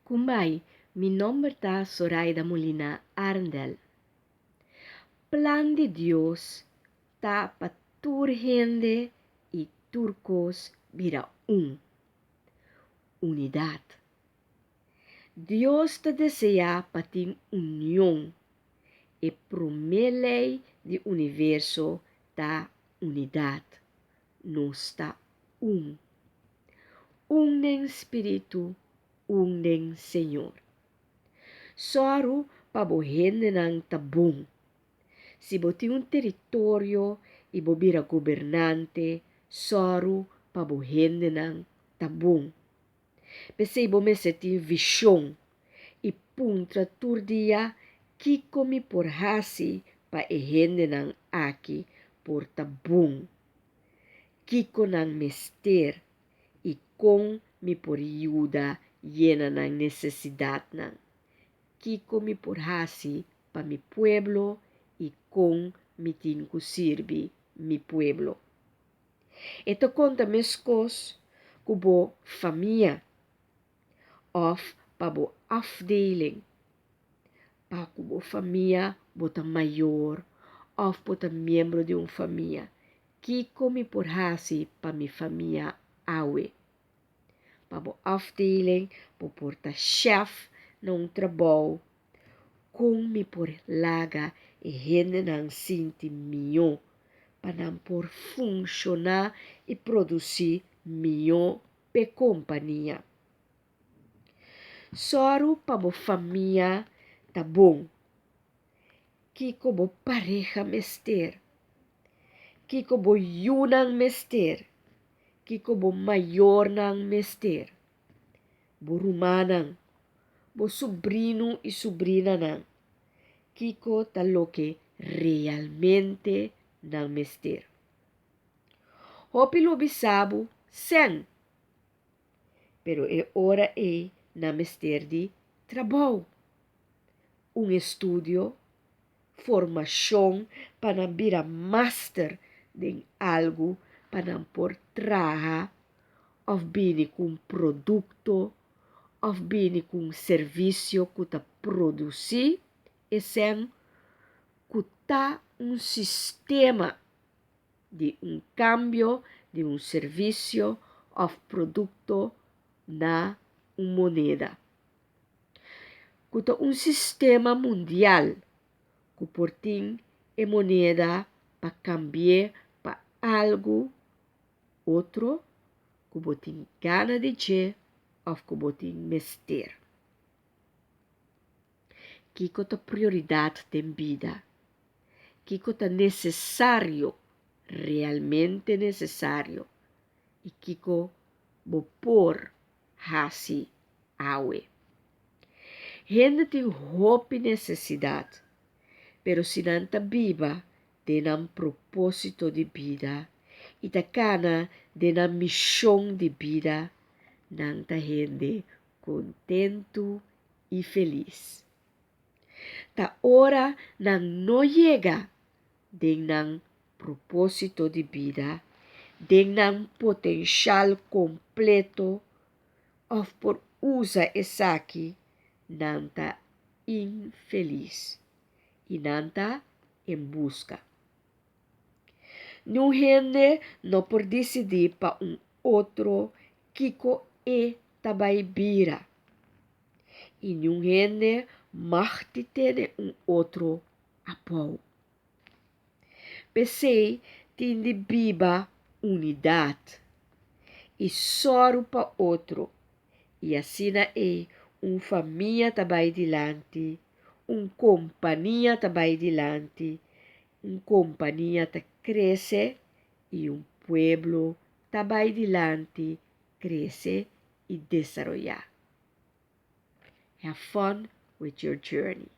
Kumbai, mi nomber ta Soraida Molina Arendel. Plan di Dios ta pa tur hende i tur kos bira un. Unidat. Dios ta deseá pa tin union. E promé lei di universo ta unidat. Nos ta un. Un den spiritu, un den Señor. Sòru pa bo hendenan ta bon. Si bo tin un teritorio i bo bira gobernante, sòru pa bo hendenan ta bon. P'esei bo mester tin vishon i puntra tur dia kiko mi por hasi pa e hendenan aki por ta bon, kiko nan mester i kon mi por yuda yena nan nesesidatnan, kiko mi por hasi pa mi pueblo i kon mi tin ku sirbi mi pueblo. E ta konta meskos ku bo famia òf pa bo afdeling. Pa ku bo famia bo ta mayor òf bo ta miembro di un famia. Kiko mi por hasi pa mi famia awe? Pa bo afdeling bo por ta shèf na un trabou. Kon mi por laga e hendenan sinti mihó pa nan por funshoná i produsí mihó p'e kompania? Sòru pa bo famia ta bon. Kiko bo pareha mester? Kiko bo yunan mester? Kiko bo mayornan mester? Bo rumannan, bo subrinu i subrinanan, kiko ta loke realmente nan mester? Hopi lo bisa bo sèn, pero e ora ei nan mester di trabou, un estudio, formashon pa nan bira master den algu pa nan por traha òf bini ku un produkto òf bini ku un servisio ku ta produsí e sèn ku ta un sistema di un kambio di un servisio òf produkto na un moneda. Ku ta un sistema mundial ku por tin e moneda pa kambi'é pa algu otro ku bo tin gana di dje òf ku bo tin mester. Kiko ta prioridat den bida? Kiko ta nesesario, realmente nesesario? I kiko bo por hasi awe? Hende tin hopi nesesidat, pero si nan ta biba den nan propósito di bida i ta kana den nan mishon di bida, nan ta hende kontentu i felis. Ta ora nan no yega den nan propósito di bida, den nan potenshal kompleto òf por usa esaki, nan ta infelis i nan ta en buska. Niun hende no por disidí pa un otro kiko e ta bai bira. I niun hende mag di tene un otro abou. P'esei tin di biba unidat i sòru pa otro, i asina ei un famia ta bai dilanti, un kompania ta bai dilanti, un kompania ta krese i un pueblo ta bai dilanti, krese i desaroyá. Have fun with your journey.